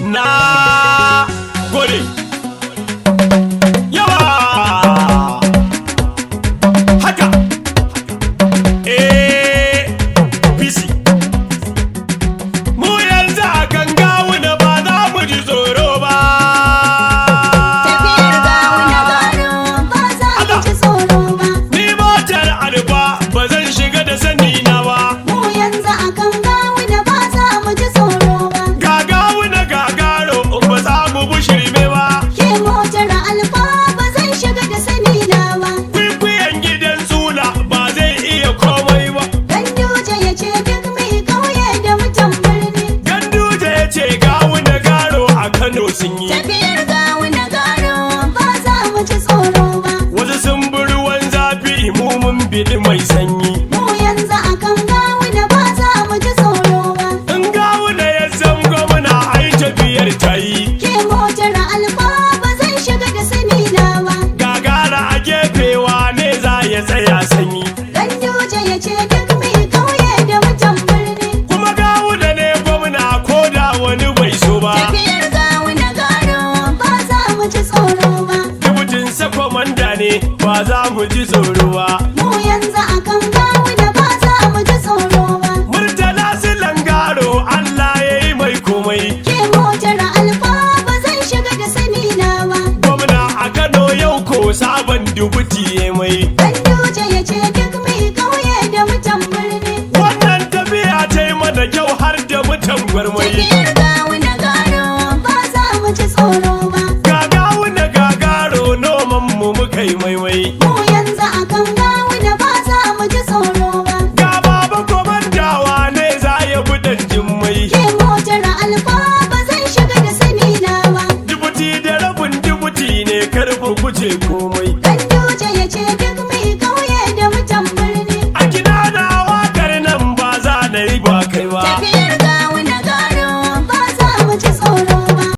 Na gode. Yawa haka APC. Mu yanzu a kan Gawuna ba za mu ji tsoro ba. Tafiyar Gawuna garo ba za mu ji tsoro ba. Ni motar Alfa ba zan shiga da sani na ba. Mu yanzu akan Gawuna ba za mu ji tsoro ba. Ga Gawuna, ga Garo, ba za mu bi shirme ba. Ke motar Alfa ba zan shiga da sani na ba. Kwikwiyan gidan tsula ba zai iya komai ba. Ganduje ya ce duk mai kauye da mutan birni. Ganduje ya ce Gawuna, Garo a Kano sun yi. Tafiyar Gawuna garo ba za mu ji tsoro ba. Wasu sun bi ruwan zafi, mu mun biɗi mai sanyi. Mu yanzu akan Gawuna ba za mu ji tsoro ba. In Gawuna ya zam gwamna, ai tafiyar ta yi. Ke motar Alfa ba zan shiga da sani na ba. Gagara a gefe, wane za ya tsaya sanyi? Ganduje ya ce duk mai kauye da mutan birni. Kuma Gawuna ne gwamna ko da wani bai so ba. Tafiyar Gawuna garo ba za mu ji tsoro ba. Dubutin sa kwamanda ne, ba za mu ji tsoro ba. Mu yanzu akan Gawuna ba za mu ji tsoro ba. Murtala Silan Garo, Allah ya yi mai komai. Ke motar Alfa ba zan shiga da sani na ba. Gwamna a Kano yau ko sabon dubuti ya mai. Ganduje ya ce duk mai kauye da mutan birni. Wannan tafiya ta yi mana kyau har da mutan gwarmai. Tafiyar Gawuna garo ba za mu ji tsoro ba. Ga Gawuna, ga Garo, noman mu muka yi maimai. Mu yanzu akan Gawuna ba za mu ji tsoro ba. Ga baba komandawa ne za ya bi dan jimmai. Ke motar Alfa ba zan shiga da sani na ba. Dubuti da rabin dubuti ne, karfi guje komai.